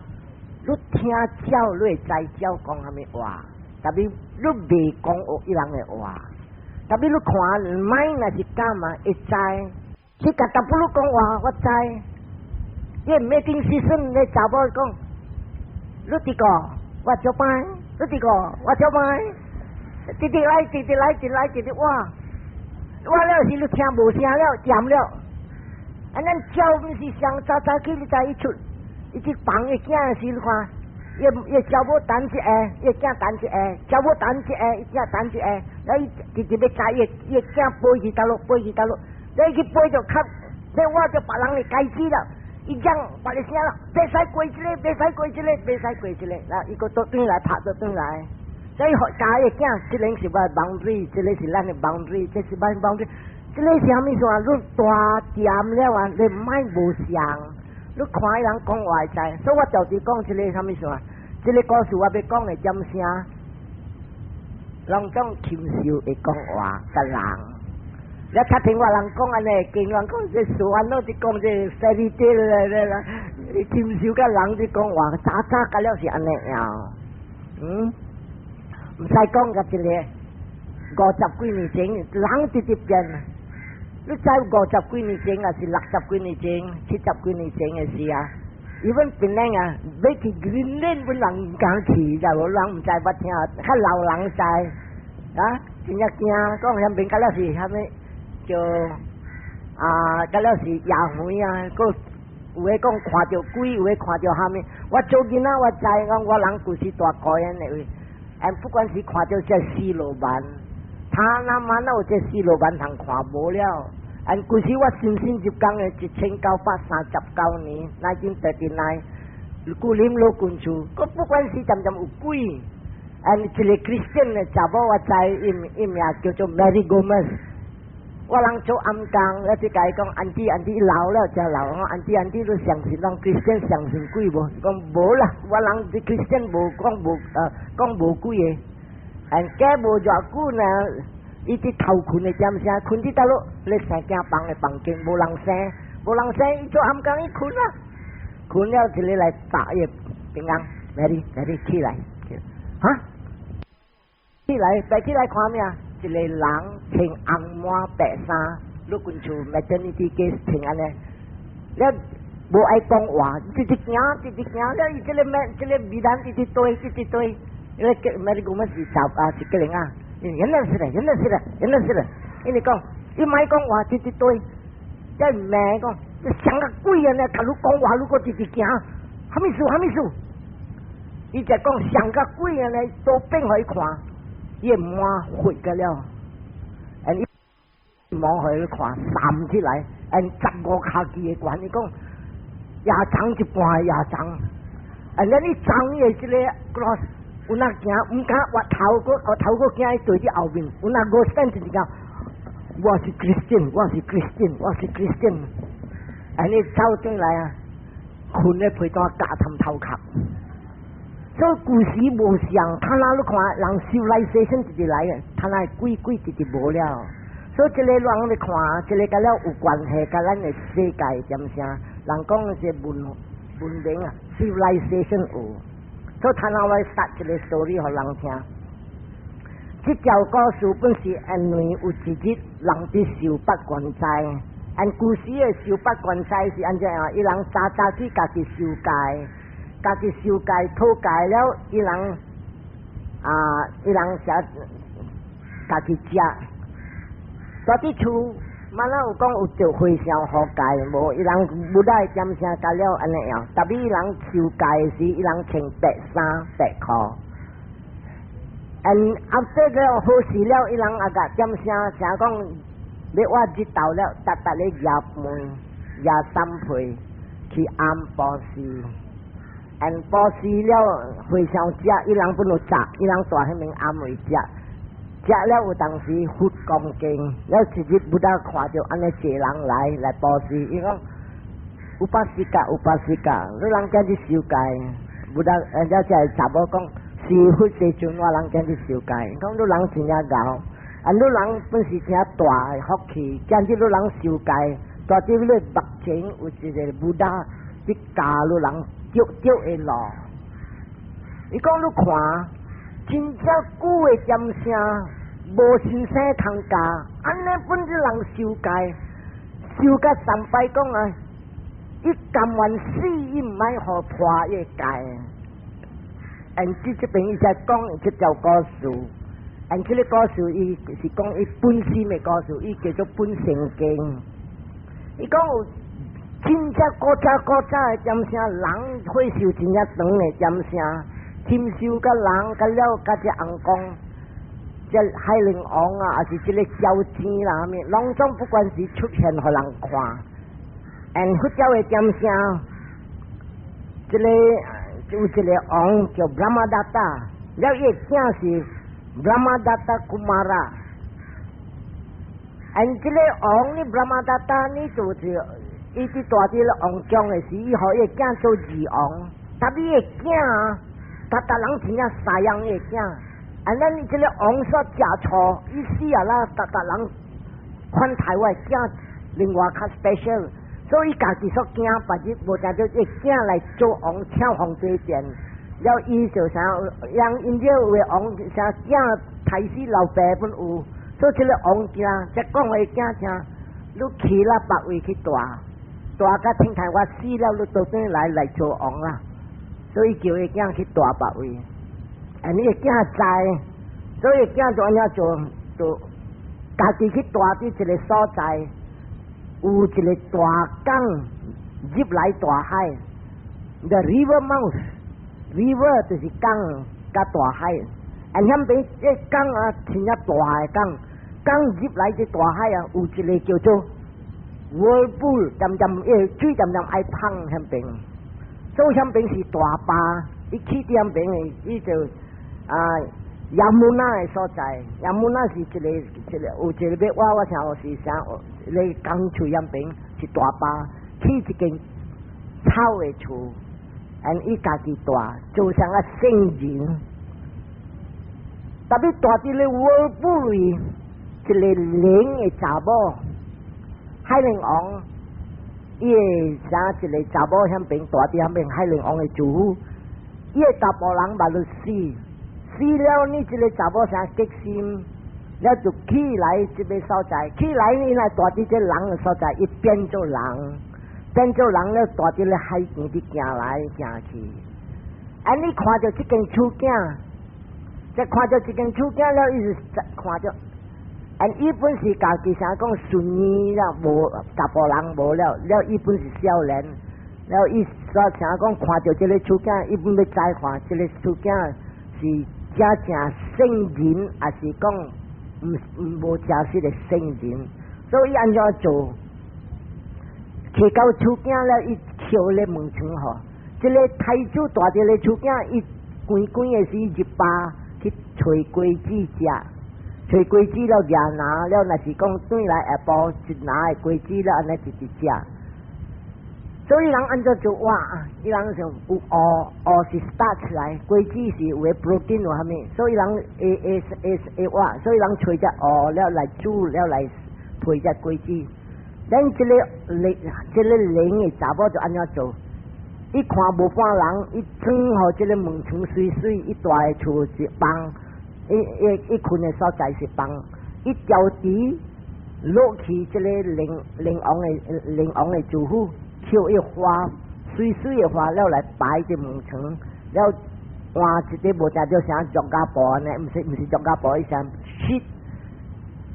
你聽鳥你會知鳥講啥物話，tapi 你袂講學伊人的話，tapi 你看 mind 若是敢嘛會知，你共淡薄你講話我知，伊 mating season 你查某講，你佇個我做擺，你佇個我做擺，直直來直直來直來直直哇，哇了是你聽無聲了，恬了，啊咱鳥毋是上早早起你知伊出，伊去放伊囝時你看，伊伊查某等一下，伊囝等一下，查某等一下，伊囝等一下，了伊直直欲知伊伊囝飛去佗落，飛去佗落，你去飛就較，你我就別人的該死了。伊講別個聲了，袂使過這個，袂使過這個，袂使過這個，那伊閣倒轉來拍倒轉來，所以教伊囝，這個是我的 boundary，這個是咱的 boundary，這是咱 boundary，這個是啥物意思啊？你蹛恬了啊，你 mind 無相，你看伊人講話會知，所以我就是講這個啥物意思啊？這個故事我欲講的點聲，攏總禽獸會講話佮人。你較聽我人講按呢，經人講這數安怎佇講這 fairy tale 來來來，禽獸佮人佇講話，早早甲了是按呢樣，嗯，毋使講佮一個五十幾年前，人直直變。你知五十幾年前，抑是六十幾年前、七十幾年前的事啊？even 檳城啊，欲去 Greenland 本人毋敢去，知無？人毋知捌聽，較老人知啊，真正驚，講遐邊甲了是啥物？叫啊，甲了是野園啊，閣有的講看著鬼，有的看著啥物。我做囡仔我知講，我人舊時蹛高原的位，and 不管是看著這絲路蠻，他那媽那有這絲路蠻通看無了。and 舊時我新新入工的一千九百三十九年，1939，舊林老君厝，閣不管是漸漸有鬼。and 一個 Christian 的查某我知，伊伊名叫做 Mary Gomez。我人做暗工，我就共伊講，auntie auntie 老了真老，我 auntie auntie 你相信人 Christian 相信鬼無？講無啦，我人 Christian 無講無呃講無鬼的。and 過無偌久呢，伊佇頭睏的點聲，睏佇佗落咧生囝房的房間無人生，無人生，伊做暗工伊睏啦，睏了一个來打伊平安，Mary Mary 起來，哈？起來，爬起來看咩啊？一個人穿紅毛白衫，你近厝 maternity case 穿按呢，了無愛講話，直直行，直直行，了伊這個咩，這個美蘭直直對，直直對，因為咩你講乜是查啊是個人啊？原來是嘞，原來是嘞，原來是嘞，因為講伊莫講話，直直對，這罵講，像個鬼按呢，共你講話，你閣直直行，啥物事？啥物事？伊就講像個鬼按呢，都變予伊看。伊滿血個了，and 伊望予伊看，站起來，and 十五跤支的懸，伊講也長一半也長，and 咱伊長的這個 cross，有那行，毋敢越頭閣越頭閣行伊對佇後面，有那五三一講，我是 Christian，我是 Christian，我是 Christian，and 伊走轉來啊，睏咧被單夾崁頭殼。所以舊時無相，他那你看人 civilization 直直來的，他那鬼鬼直直無了。所以這個人咧看，這個佮了有關係，佮咱的世界點聲？人講的是文文明啊，civilization 有。所以他那我殺一個 story 予人聽。這條故事本是因為有一日人佇受八關齋，按舊時的受八關齋是按怎樣？伊人早早去家己受戒。家己受戒討戒了，伊人啊，伊人才家己食。蹛佇厝，嘛哪有講有著和尚予戒無？伊人無來點聲甲了按呢樣。tapi 伊人受戒時，伊人穿白衫白褲。and after 了好勢了，伊人也共點聲，成講欲倚日頭了，逐逐咧舉飯、舉三被去暗布施。and 布施了，和尚食，伊人本有食，伊人蹛彼邊暗位食，食了有當時佛講經，了一日 Buddha 看著按呢濟人來來布施，伊講 Upasika upasika，你人今日受戒，Buddha 人家就係查某講，是佛世尊，我人今日受戒，講你人真正𠢕，啊你人本是真大的福氣，今日你人受戒，蹛佇你目前有一個 Buddha 佇教你人對對的路。伊講你看，真正久的點聲，無先生通教，按呢本這人受戒，受甲三擺講啊，伊甘願死，伊毋愛予破伊的戒。And 這邊伊才講這條故事，and 這個故事伊是講伊本身的故事，伊叫做本生經。伊講有真正古早古早的點聲，人歲壽真正長的點聲，禽獸佮人佮了佮這尪公，這海龍王啊，抑是這個蛟精啦，啥物，攏總不管是出現予人看。And 佛教的點聲，這個有一個王叫 Brahmadatta，了伊的囝是 Brahmadatta Kumara。And 這個王呢，Brahmadatta 呢，就是伊佇蹛佇咧王宮的時，伊予伊的囝做二王，但伊的囝，逐逐人真正赡養伊的囝。啊，咱這個王煞食錯，伊死啊啦，逐逐人款待我的囝，另外較 special，所以家己煞驚，別日無定著伊囝來做王，搶皇帝殿，了伊就啥，讓𪜶這有的王啥囝刣死老爸本有，所以這個王驚，才講予囝聽，你去啦別位去蹛，蹛甲聽看我死了，你倒轉來來做王啦。所以叫伊囝去蹛別位，啊，伊的囝知，所以囝就按呢做，就家己去蹛佇一個所在，有一個大江入來大海，the river mouth，river 就是江佮大海，啊，遐邊這江啊，真正大的江，江入來這大海啊，有一個叫做 whirlpool，漸漸水漸漸愛芳遐邊。所以遐邊是大壩，伊去佇遐邊的，伊就啊 Yamuna 的所在，Yamuna 是一個一個有一個欲我我聽有是啥？咧江喙遐邊是大壩，起一間草的厝，and 伊家己蹛，做啥個聖人，特別蹛佇咧 whirlpool 裡，一個靈的查某，海龍王。伊的啥一個查某遐邊蹛佇遐邊海龍王的祖父，伊的查埔人捌著死，死了呢，這個查某啥激心，了就起來這個所在，起來伊若蹛佇這人的所在，伊變做人，變做人了蹛佇咧海邊佇行來行去。啊！你看著這間厝囝，這看著這間厝囝了，伊就看著。啊！伊本是家己啥講順意了，無查埔人無了，了伊本是少年，了伊煞啥講看著這個厝囝，伊本欲知看這個厝囝是真正聖人，抑是講毋無真實的聖人，所以按怎做？去到厝囝了，伊敲咧門窗吼，這個太子蹛佇咧厝囝，伊規規的時入壩去揣果子食。揣果子了，舉籃了，若是講轉來下晡一籃的果子了，按呢直直食。所以人按怎做哇？伊人想有芋芋是 starch 起來，果子是有的 protein 有啥物，所以人會會會會挖，所以人揣隻芋了來煮了來配隻果子。咱這個靈這個靈的查某就按怎做？伊看無半人，伊裝予這個門窗媠媠，伊蹛的厝是房。伊伊伊睏的所在是房，伊調佇落去這個靈靈王的靈王的祖父，抾伊花媠媠的花了來擺佇門窗，了換一個無誠著啥塑膠布呢？毋是毋是塑膠布，伊啥 sheet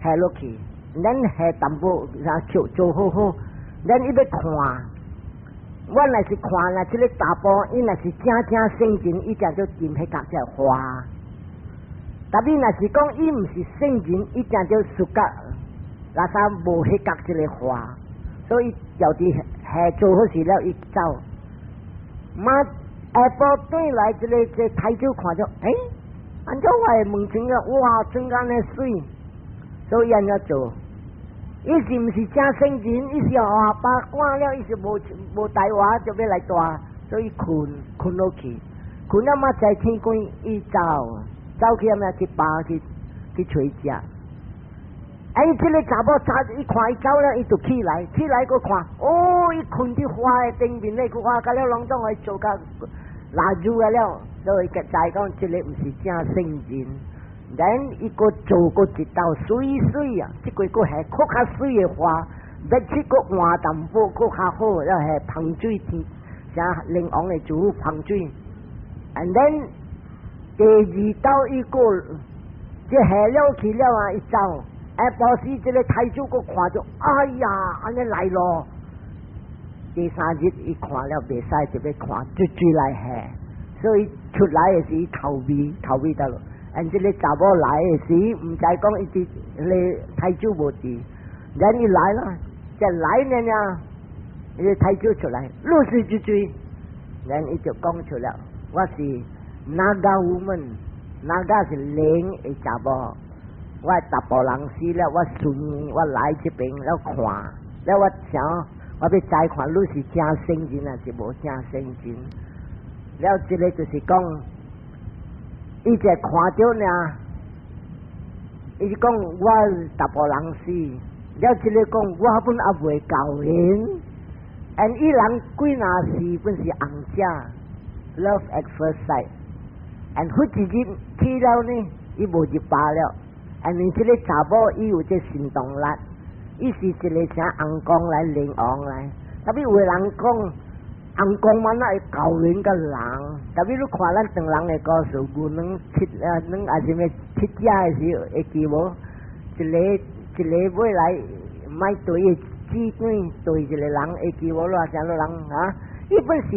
下落去，咱下淡薄啥抾做好好，咱伊欲看，我若是看啦，這個查埔伊若是正正聖人，伊誠著掂彼角這花。特別若是講伊毋是聖人，伊誠著輸甲垃圾無彼角這個花，所以就佇下做好事了，伊走。嘛下晡轉來這個這個太子看著，欸，按怎我的門窗啊，哇，真按呢媠，所以按怎做？伊是毋是正聖人？伊是阿爸趕了，伊是無無大話就欲來蹛，所以睏睏落去，睏了嘛在天光，伊走走去啥物去巴去去揣食。哎，這个查某早伊看伊走了，伊就起來，起來閣看，哦，伊睏佇花的頂面咧，佢花甲了攏總會做甲蠟燭啊了，所以才知講這个毋是正聖人。咱伊閣做過一道媠媠啊，這個閣係閣較媠的花，欲去閣換淡薄閣較好，了係芳水天，啥靈王的主芳水。And then 第二道伊閣這下了去了啊，伊走。下晡時這个太子閣看著，哎呀，按呢來咯。第三日伊看了袂使，就欲看，追追來下，所以出來的時頭尾頭尾得咯。按這个查某來的時，毋知講伊佇咧太子無佇，然伊來啦，這來呢呢，伊個太子出來，你是誰，然伊就講出了，我是 Naga woman，Naga 是靈的查某。我查埔人死了，我順我來這邊了看，了我想我欲知看你是正聖人還是無正聖人。了這个就是講，伊就看著呢，伊就講我查埔人死，了這个講我本猶未交緣，and 伊人幾若時本是紅者，love at first sight，and 忽一日去了呢，伊無入巴了。因為這个查某伊有這神動力，伊是一个啥尪公來靈王來，特別有的人講尪公嘛，哪會交緣佮人？特別你看咱唐人的故事，牛郎七啊，兩還是啥物七姐的時候會記無？一个一个尾來買對的姊妹對一個人會記無？偌啥物人啊？伊本是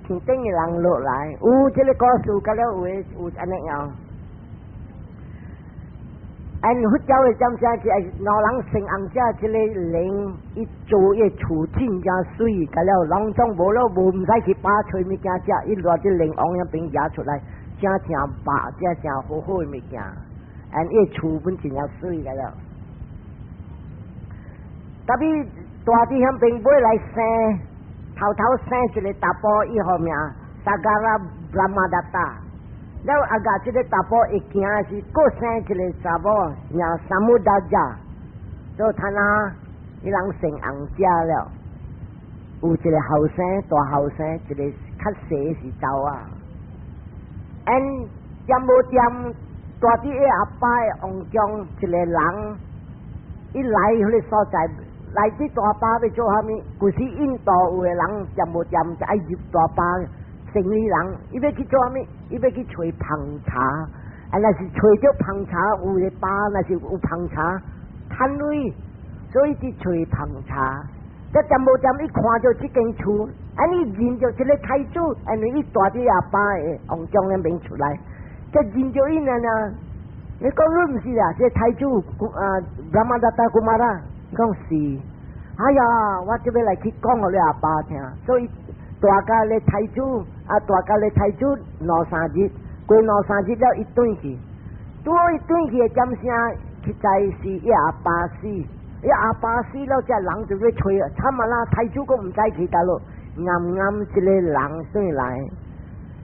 天頂的人落來，有這个故事，佮了有的有按呢樣。按佛教的占星是兩人生紅者，這个靈伊做伊厝真正媠，佮了攏總無了無毋使去巴揣物件食，伊蹛這靈王遐邊蜈出來，真正飽，真正好好的物件。按伊厝本真正媠來了。特別蹛佇遐邊尾來生，頭頭生一个查埔，伊號名 Sagara Brahmadatta。了啊個這个查埔會行時，閣生一个查某名 Samudaja，所以他那伊人生紅者了，有一个後生大後生，一个較細是查某仔。and 掂無掂，蹛佇伊阿爸的王宮一个人，伊來彼个所在，來佇大巴欲做啥物？舊時印度有的人掂無掂就愛入大巴。生意人，伊欲去做啥物？伊欲去揣芳茶，啊，若是揣著芳茶，有的巴若是有芳茶，趁鐳，所以去揣芳茶。這掂無掂，伊看著這間厝，啊，伊認著這个太子，因為伊蹛佇阿爸的王宮那邊出來，這認著伊呢呢。你講你毋是啊？這太子啊，Brahmadatta Kumara，講是。哎呀，我這欲來去講予你阿爸聽，所以蹛佮咧太子，啊，蹛佮咧太子兩三日，過兩三日了，伊轉去，拄好伊轉去的點聲，實在是伊阿爸死，伊阿爸死了，這人就欲揣，慘啊啦！太子閣毋知去佗落，啱啱這个人轉來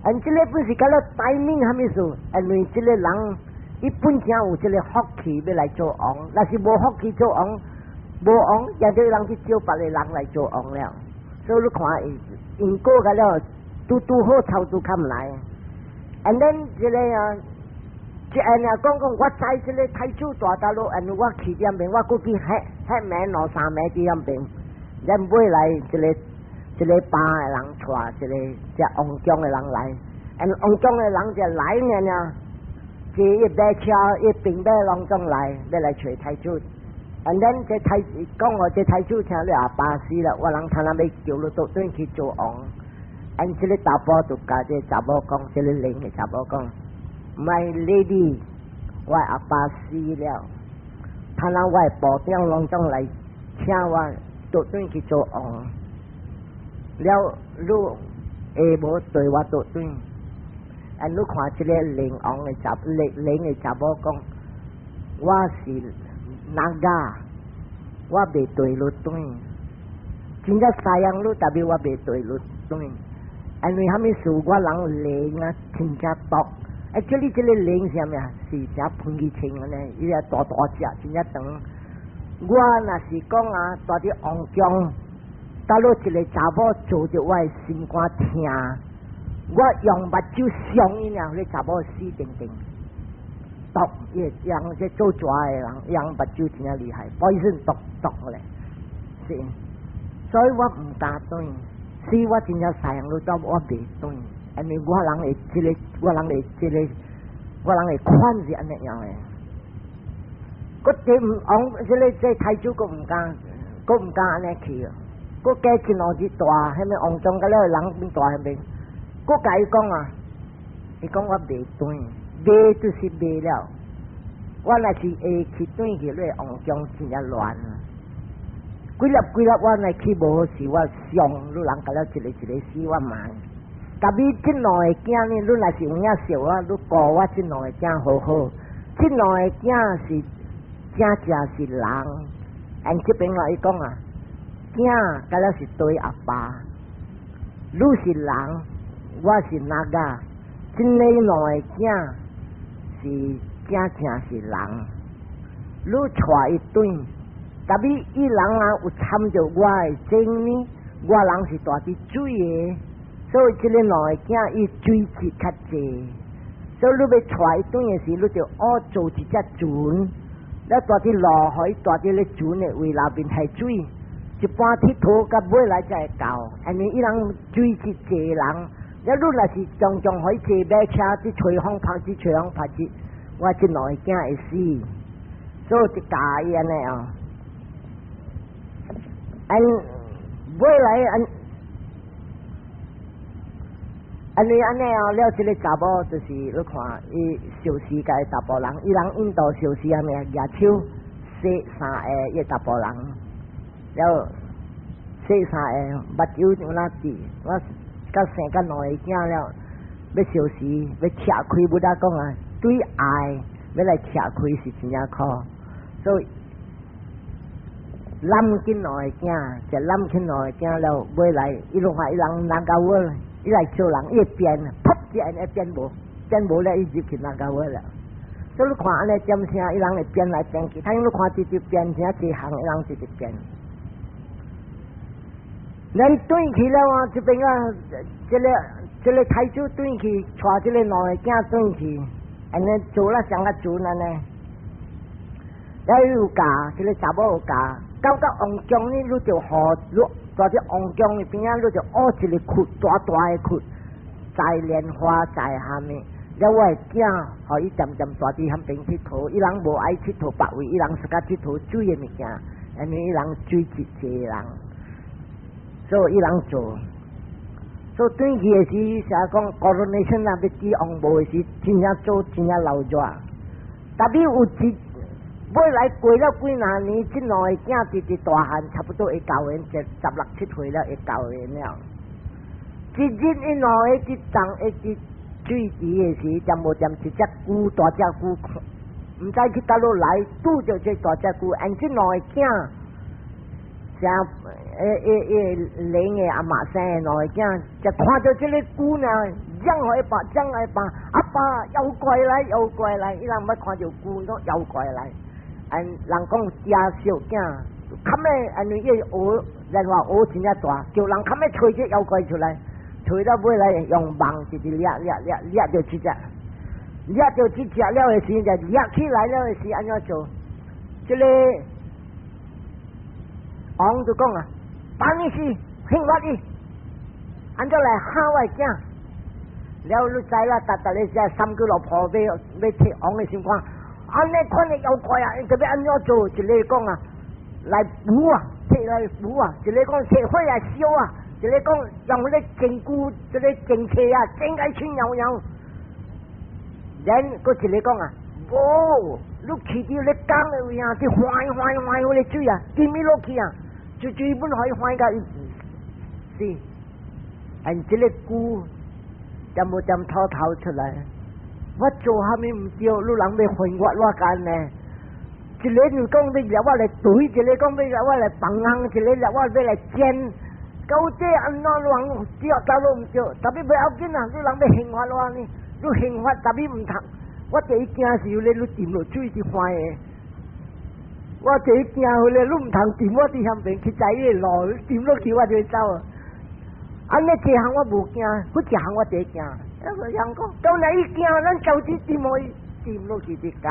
，and 這个本是佮了大命啥物事？因為這个人伊本正有這个福氣欲來做王，若是無福氣做王，無王，也就人去招別个人來做王了。所以你看，因果個了，拄拄好頭拄較毋來。And then 這个啊，這按呢講講，我知這个太子蹛佗落，and 我去遐邊，我閣去彼彼暝兩三暝佇遐邊，咱尾來一个一个巴的人帶一个這王宮的人來，and 王宮的人就來呢呢，坐伊馬車，伊兵馬攏總來，欲來揣太子。And then 這太講我這太子聽你阿爸死了，我人聽人欲叫你倒轉去做王。and 這个查埔就共這查某講，這个靈的查某講，My lady，我阿爸死了，他讓我的部長攏總來請我倒轉去做王。了，你會無綴我倒轉？and 你看這个靈王的查靈靈的查某講，我是 Naga，我袂綴你轉，真正相你，但是我袂綴你轉，因為啥物事我人靈啊，真正毒。Actually 這個靈是啥物啊？是只噴氣銃按呢，伊個大大隻，真正長。我若是講啊，蹛佇王宮，佗落一個查某做著我的心肝疼，我用目睭傷伊爾，彼查某死定定。毒，伊人這做蛇的人，人目睭真正厲害，poison 毒毒咧，是。所以我毋敢轉，是我真正相你到我袂轉，因為我人會這個，我人會這個，我人的款是按呢樣的。閣第五王，這個這太子閣毋敢，閣毋敢按呢去，閣過一兩日大，彼個王宮佮了人變大彼邊，閣共伊講啊，伊講我袂轉，袂就是袂了。我若是會去轉去，你王宮真正亂。幾粒幾粒我若去無好勢，我傷你人共了一个一个死，我嘛。但是這兩个囝呢，你若是有影惜我，你顧我這兩个囝好好。這兩个囝是真正是人。按這邊來講啊，囝敢若是對阿爸，你是人，我是 naga。這個兩个囝是真正是人，你帶伊轉，但是伊人啊有參著我的精呢，我人是蹛佇水的。所以這个兩个囝伊水質較濟，所以你欲帶伊轉的時，你就愛做一隻船，你蹛佇落海，蹛佇咧船的位內面下水，一般𨑨迌到尾來才會到，因為伊人水質濟人，你若是常常予伊坐馬車去吹風拍子，吹風拍子，我這兩個囝會死，所以就教伊按呢哦。按尾來按。按呢按呢哦，了這个查某就是你看，伊相思共查埔人，伊人印度相思啥物啊？舉手洗三下伊查埔人，了洗三下目睭有哪滴，我佮生佮兩个囝了，欲相思欲拆開，Buddha 講啊，對愛欲來拆開是真正苦，所以攬緊兩個囝，就攬緊兩個囝了，尾來伊攏看伊人 naga world。伊來做人，伊會變，噗一下會變無，變無了，伊入去 naga world 了。所以你看按呢點聲，伊人會變來變去，他因你看直直變，成一行，伊人直直變。咱轉去了啊，這邊啊，這個太子轉去，帶這個兩个囝轉去，按呢做了上個船按呢。了有教，這個查某有教，到到王宮呢，你就予你。蹛佇王宮邊仔，你就挖一个窟，大大的窟，栽蓮花，栽蝦米？了我的囝，予伊漸漸蹛佇彼邊𨑨迌，伊人無愛𨑨迌別位，伊人喜歡𨑨迌水的物件，因為伊人水質濟人，所以伊人做。所以轉去的時，成講 coronation 啊，欲佇王帽的時，真正做真正流熱。但是有一尾來過了幾若年，這兩个囝直直大漢，差不多會夠緣，十六七歲了會夠緣了。一日𪜶兩个佇種一佇水池的時，漸無漸一隻龜大隻龜，毋知去佗落來，拄著這大隻龜，按這兩个囝，像欸欸靈的阿媽生的兩个囝，就看著這个龜呢，扔予伊爸，扔予伊爸，阿爸妖怪來，妖怪來，伊人捌看著龜，講妖怪來。按人講嗲小囝，較尾因為伊蚵，人話蚵真正大，叫人較尾揣這妖怪出來，揣到尾來用網直直掠掠掠掠著這隻，掠著這隻了的時，就掠起來了的時，按怎做？這个王就講啊，把你是刑罰伊，按怎來嚇我的囝？了你知啦，逐逐个這三個老婆欲欲提王的心肝。按呢款的妖怪啊，𪜶欲按怎做？一个講啊，來舞啊，提來舞啊；一个講提火來燒啊；一个講用那個蒸龜，這个蒸車啊，蒸個青搖搖。然閣一个講啊，無，你去佇咧江的位啊，去翻翻翻彼个水啊，沉伊落去啊，就水本予伊翻共伊死。按這个龜，漸無漸吐頭出來。我做啥物毋對？你人欲還我我幹呢？一个就講欲掠我來懟，一個講欲掠我來放空，一個掠我欲來煎。到底按怎人對倒攏毋對，特別袂要緊啊！你人欲刑罰我呢？你刑罰特別毋通。我第一驚是咧，你沉落水佇歡的。我第一驚咧，你毋通沉我佇遐邊去知伊個路，沉落去我就會走。按呢這項我無驚，彼一項我第一驚。啊，人講，當然伊驚，咱就只沉落沉落去佇江。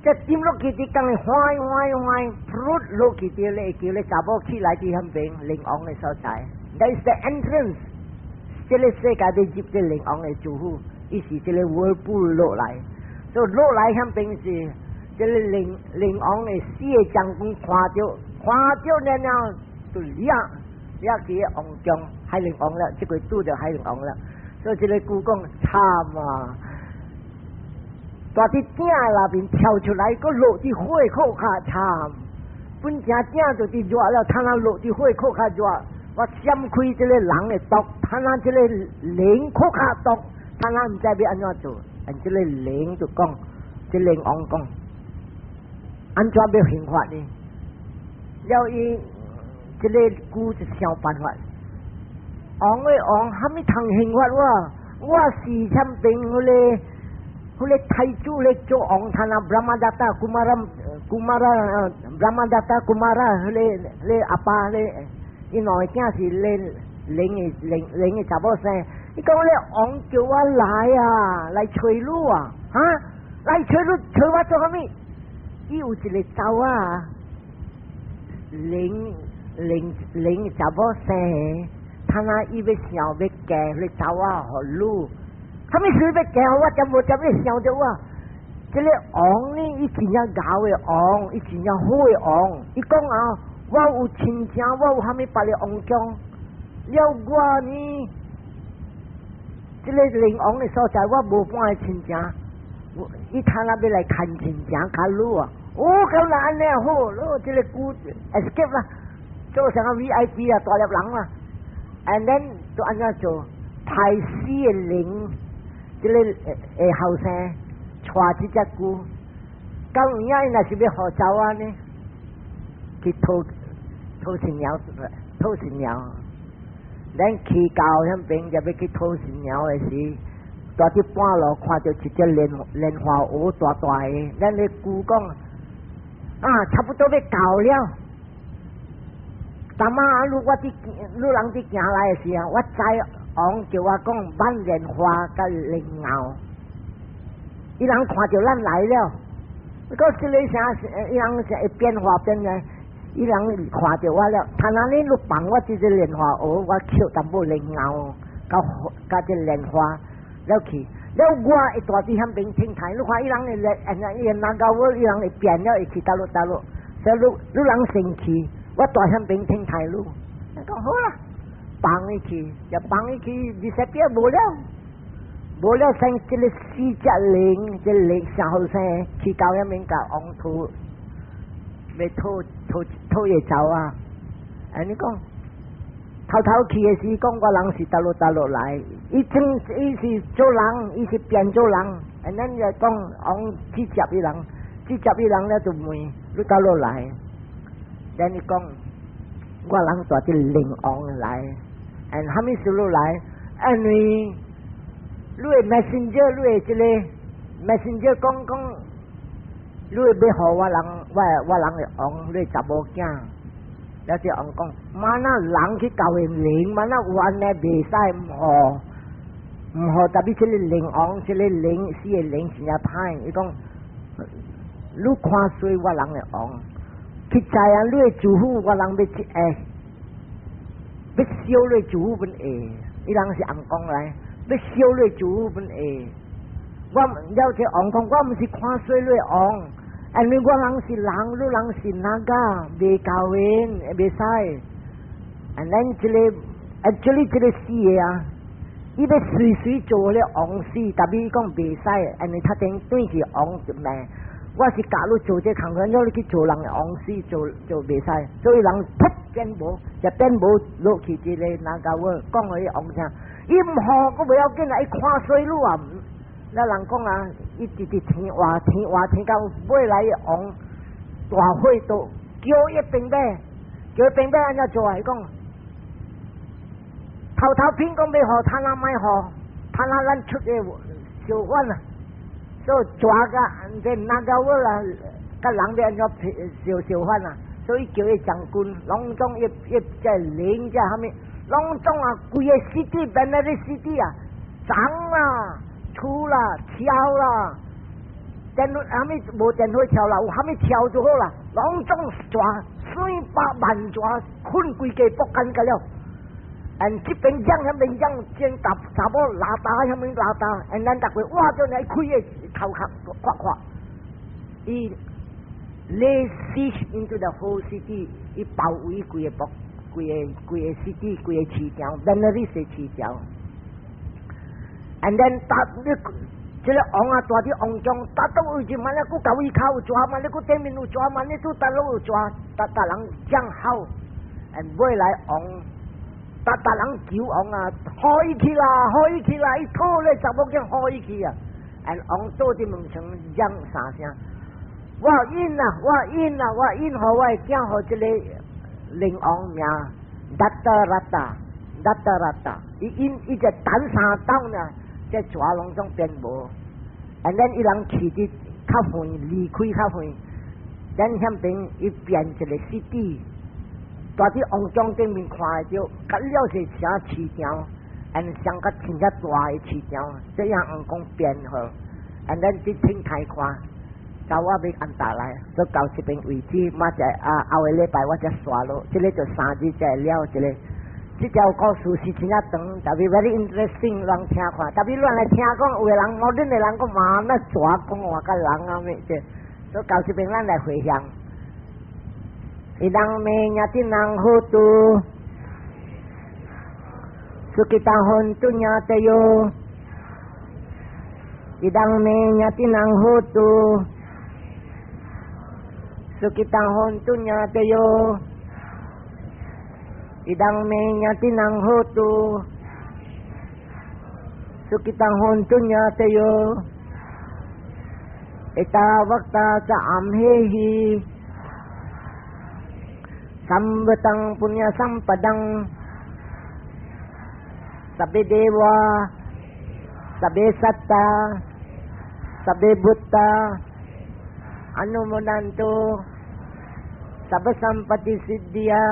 這沉落去佇江會歡歡歡，噗落去佇咧，叫咧查某起來佇遐邊靈王的所在。That is the entrance。這個世界欲入這靈王的祝福，伊是這個 whirlpool 落來，所以落來遐邊是這個靈靈王的四個將軍看著，看著了了就掠掠去王宮海陵王了，這個拄著海陵王了，所以這個龜講慘啊！蹛佇鼎內面跳出來，閣落佇火閣較慘。本正鼎就佇熱了，通通落佇火閣較熱。我閃開這個人的毒，通通這個靈閣較毒，通通毋知欲按怎做。按這個靈就講，這靈王講，按怎欲刑罰呢？了伊這個龜就想辦法。王的王，啥物通刑罰我？我是參邊彼個。彼個太祖咧做王，他那 Brahmadatta Kumara Kumara Brahmadatta Kumara，彼個彼個阿爸咧，伊兩个囝是咧靈的靈靈的查某生。伊講咧王叫我來啊，來揣你啊，哈，來揣你，揣我做啥物？伊有一個查某仔，靈靈靈查某生，他那伊欲想欲嫁彼個查某仔予你。啥物事欲嫁我，才無才欲想著我。這個王呢，伊真正𠢕的王，伊真正好的王。伊講啊，我有親情，我有啥物別个王宮。了我呢，這個靈王的所在，我無半个親情。伊他那欲來牽親情較你啊。哦，咁若按呢好，咯，這個龜 escape 啦，做成個 VIP 啊，大粒人啦。And then 就按怎做，派四個靈。這個會後生帶這隻龜，到有影伊若是欲予查某仔呢，去討討新娘，討新娘。咱去到遐邊就欲去討新娘的時，蹛佇半路看著一隻蓮蓮花蚵大大的，咱的龜講啊，差不多欲到了。當仔你我佇你人佇行來的時候，我知王叫我講挽蓮花佮蓮藕，伊人看著咱來了，閣這个啥，伊人是會變化變呢？伊人看著我了，他那呢你放我這隻蓮花蚵，我抾淡薄蓮藕，佮佮這蓮花了去，了我會蹛佇遐邊聽台，你看伊人會來，伊那個我伊人會變了，會去佗落佗落，所以你你人先去，我蹛遐邊聽台你，講好啦，放伊去，就放伊去，二十秒無了，無了，生這个四隻靈，這靈上好生去到遐邊共王討，欲討討討伊走啊！按呢講，頭頭去的時講我人是佗落佗落來，伊真伊是做人，伊是變做人，按咱就講王去接伊人，去接伊人了就問你佗落來，咱伊講我人帶這靈王來，按啥物事你來？因為你的 messenger，你的這個 messenger 講講。你欲予我人，我我人的王，你查某囝，了這王講，嘛那人去交的靈，嘛那有按呢袂使毋予，毋予，特別這個靈王，這個靈四個靈真正歹，伊講，你看衰我人的王，去知啊，你的祝福我人欲欸，欲燒你祝福本會，伊人是尪公來，欲燒你祝福本會。我了這王講，我毋是看衰你王，因為我人是人，你人是 naga，袂交緣，袂使。And then 這個，actually 這個四個啊，伊欲隨隨做咧王死，特別伊講袂使，因為他等轉去王就命。我是教你做這工課，你去做人的王死，做做袂使，所以人噗變無，就變無落去這個 naga 我講予王聽，伊毋予，閣袂要緊啊，伊看衰你啊。那人講啊，伊直直聽話聽話聽到尾來王大會都叫伊兵馬，叫伊兵馬按怎做啊？伊講頭頭片講欲予，他那莫予，他那咱出個相反啊，所以蛇佮這那個我啦，佮人欲按怎相相反啊？所以叫伊將軍，攏總一一這領這蝦米，攏總啊，規個 city 變那個 city 啊，長啦、粗啦、跳啦，電蝦米無電火跳啦，有蝦米跳就好啦，攏總蛇400萬蛇困規家卜乾個了。And 這邊講那邊講，先查查某拉達遐物拉達，and 咱逐個哇，就來開個頭殼看看，伊 lay siege into the whole city，伊包圍規個卜，規個規個 city，規個市場，Benares 市場。And then 搭你這個王啊，蹛佇王宮，達到位置，萬一閣甲位口有蛇，萬一閣頂面有蛇，萬一拄達攏有蛇，逐逐人講好，and 尾來王。逐逐人求王啊，予伊去啦，予伊去啦，伊討咧查某囝予伊去啊！And 王倒佇門前講三聲，我應啊，我應啊，我應予我的囝予這个靈王名 Dasaratha，Dasaratha，伊應伊就等三斗呢，這蛇攏總變無。And then 伊人去佇較遠，離開較遠，咱遐邊伊變一个 city。蹛佇王宮頂面看會著，甲了是啥市場，and 上較真正大的市場，這樣王宮變好，and 咱佇天台看，到我欲按打來，都到這邊為止，馬在啊後個禮拜我才煞落，這个就3日才會了，這个。這條故事是真正長，特別 very interesting，人聽看，特別亂來聽講，有的人某陣的人講嘛，那蛇講話佮人啊咩這，所以到這邊咱來回向。Idam me ñātinam hotu sukhita hontu ñātayo Idam me ñātinam hotu sukhita hontu ñātayo Idam me ñātinam hotu sukhita hontu ñātayo Ettavata ca amhehi Sambhatam puñña sampadam Sabbe deva Sabbe satta Sabbe bhuta Anumodantu Sabba sampatti siddhiya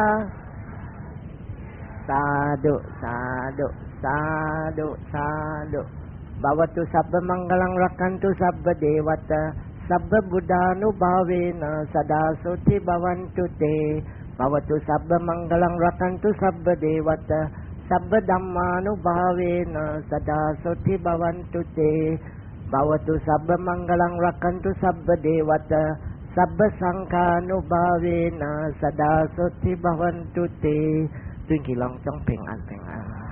Sadhu sadhu sadhu sadhu Bhavatu sabba mangalam rakkhantu sabba devata Sabba buddhanubhavena sada sotti bhavantu te Bhavatu sabba mangalam rakkhantu sabba devata Sabba dhammanubhavena sada sotti bhavantu te Bhavatu sabba mangalam rakkhantu sabba devata Sabba sanghanubhavena sada sotti bhavantu te 願佢攏總平安平安。